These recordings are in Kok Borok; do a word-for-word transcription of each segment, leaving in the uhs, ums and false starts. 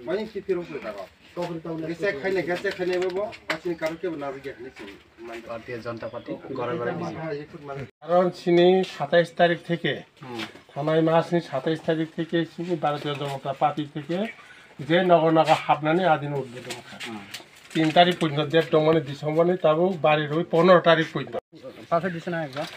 Mani si tirung pura dago. Gese khaine, gese khaine bo, asini karu ke bana rige hini si. Bharatiya Janata Party, gore gore bisi. Karon sini satais tarik theke, hmm, thanai masni satais tarik theke sini Bharatiya Janata Party theke je nogo nogo hapnani adin udbodon kha. Hmm. Tin tarik porjonto date tongmani December ni, tabuk bari rwi pondro tarik porjonto. Pasa dise na ekbar.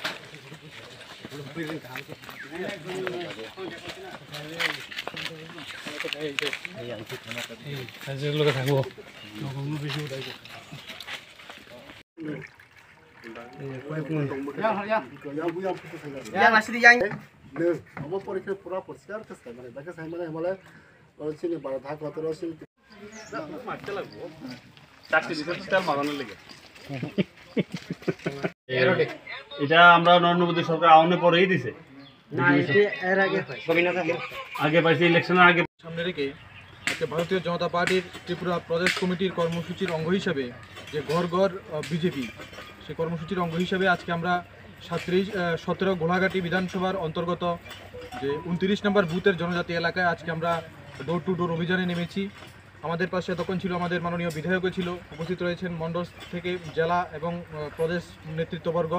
Yang asli yang. Obo porikhe pura poriskar khe sai mane, bai khe sai mane himale, oro chini bara dhak kotor oro chini. এটা আমরা নরেন্দ্র মোদী সরকার আওয়ানোর পরেই দিছে। না, এটা এর আগে পাইছে। আগে পাইছে, ইলেকশনের আগে। সামনে রেখে আজকে ভারতীয় জনতা পার্টির ত্রিপুরা প্রদেশ কমিটির কর্মসূচির অঙ্গ হিসাবে যে ঘর ঘর, আহ, বিজেপি, সেই কর্মসূচির অঙ্গ হিসাবে আজকে আমরা সাতত্রিশ, আহ, সতেরো গোলাঘাটি বিধানসভার অন্তর্গত যে ঊনত্রিশ নম্বর বুথের জনজাতি এলাকায় আজকে আমরা ডোর টু ডোর অভিযানে নেমেছি। আমাদের পাশে তখন ছিল আমাদের মাননীয় বিধায়কও ছিল, উপস্থিত রয়েছেন মণ্ডল থেকে জেলা এবং, আহ, প্রদেশ নেতৃত্ববর্গ।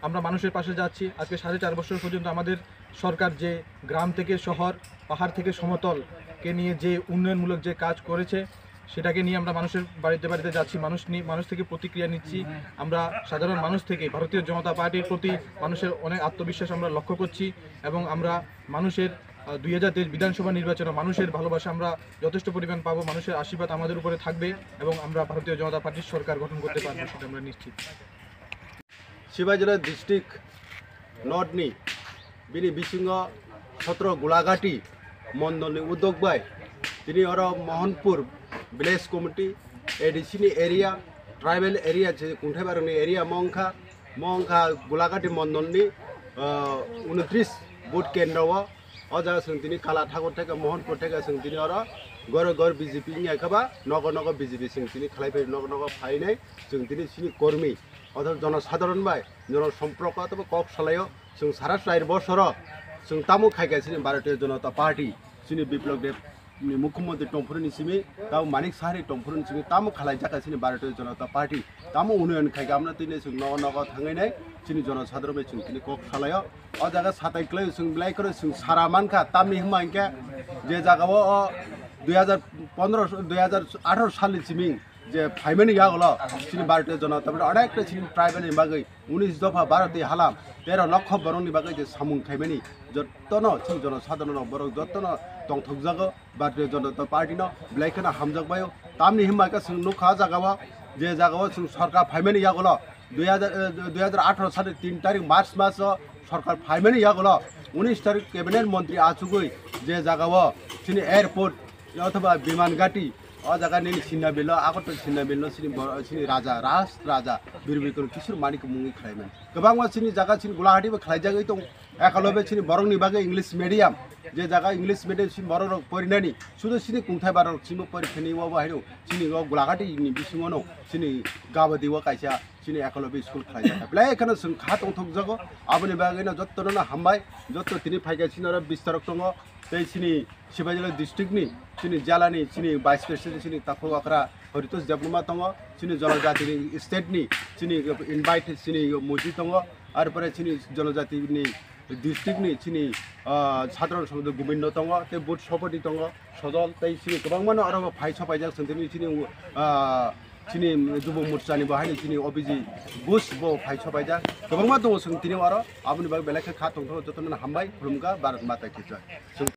আমরা মানুষের পাশে যাচ্ছি। আজকে সাড়ে চার বছর পর্যন্ত আমাদের সরকার যে গ্রাম থেকে শহর, পাহাড় থেকে সমতলকে নিয়ে যে উন্নয়নমূলক যে কাজ করেছে, সেটাকে নিয়ে আমরা মানুষের বাড়িতে বাড়িতে যাচ্ছি, মানুষ নিয়ে, মানুষ থেকে প্রতিক্রিয়া নিচ্ছি। আমরা সাধারণ মানুষ থেকে ভারতীয় জনতা পার্টির প্রতি মানুষের অনেক আত্মবিশ্বাস আমরা লক্ষ্য করছি এবং আমরা মানুষের, আহ, দুই হাজার তেইশ বিধানসভা নির্বাচনে মানুষের ভালোবাসা আমরা যথেষ্ট পরিমাণ পাবো, মানুষের আশীর্বাদ আমাদের উপরে থাকবে এবং আমরা ভারতীয় জনতা পার্টির সরকার গঠন করতে পারবো, সেটা আমরা নিশ্চিত। Sibajila district north ni bini bisingo sotro Gulagati mondol ni udok bai tini oro Mohanpur village committee, A D C ni area, tribal area, je Kungthai Barang ni area mo wngkha, mo wngkha Gulagati mondol ni, ah, unotris vote kendro o. O jaga chwng tini Kala Thakur theka, Mohanpur theka, chwng tini oro goro gor B J P wngya khe ba nogo nogo B J P chwng tini khlai phai, nogo nogo phainai chwng tini chini kormi, othoba jonosadharon bai jonosomprak othoba kok salaio. Chwng sara chwrai bosoro chwng tamo khaikha chini Bharatiya Janata Party, chini Biplab Deb ni mukhyamantri tongphuru ni simi, tamo Manik Saha ni tongphuru ni simi, tamo khalaijakha chini Bharatiya Janata Party, tamo unoyon khaikha, amno tini chwng nogo nogo thangwi nai chini jonosadharon bai chwng tini kok salaio. O jaga satai kwlai chwng belai kheno chwng sara mankha, tamni hwnba hinkhe je jaga o, o dui hajar pondro, dui hajar atharo salni simi je phaimani yagulo chini Bharatiya Janata Party onekta chini tribal ni bagwi unis dopha Bharati halam tero lokho borokni bagwi je samung khaimani jottono chini jonosadharon borok jottono tongthokjago Bharatiya Janata Party no belai kheno hamjakbaio. Tamni hwnba khe chwng nukha o jaga o je jaga o chwng sorkar phaimani yagulo dui hajar, eh, dui hajar atharo sani tin tarik March mas o sorkar phaimani yagulo unis tarik cabinet montri achugwi je jaga o chini airport othoba biman gati, o jaga nini Sinna Bill o, Agartala Sinna Bill no chini bor-, chini raja, Raj Raja Bir Bikram Kishore Manik mungwi khlaimani. Kwbangma chini jaga chini Gulahati bo khlaijagwi tong, ekalobe chini borokni bagwi English medium, je jaga English medium chini borok rok porinani, sudu chini Kungthai Barang rok chini bo pori phani o bo haino chini o Gulahati ni bisingo no chini Gabadi o kaisa chini ekalobe school khlaijak. Belai kheno chwng kha tongthokjago, aboni bagwi no jottono no hambai, jotto tini phaikha chini oro bistarok tongo, tei chini Sibajila district ni chini jala ni chini vice president chini takhuk okra Haritos Debbarma tongo, chini jonojati ni state ni chini invite chini muji tongo, ar pore chini jonojati ni district ni chini, ah, sadharon sombodok Gobindo tongo, tei booth sopoti tongo, Sojol tei chini kwbangma no oro phai sopaijak chwng tini chini, ah, chini Jubo Morcha ni bo haino chini O B G Bush bo phai sopaijak, kwbangma tongo chwng tini oro, aboni bagwi belai khe kha tongthok jotono hambai khulumkha Bharat Mata ki jai. Chwng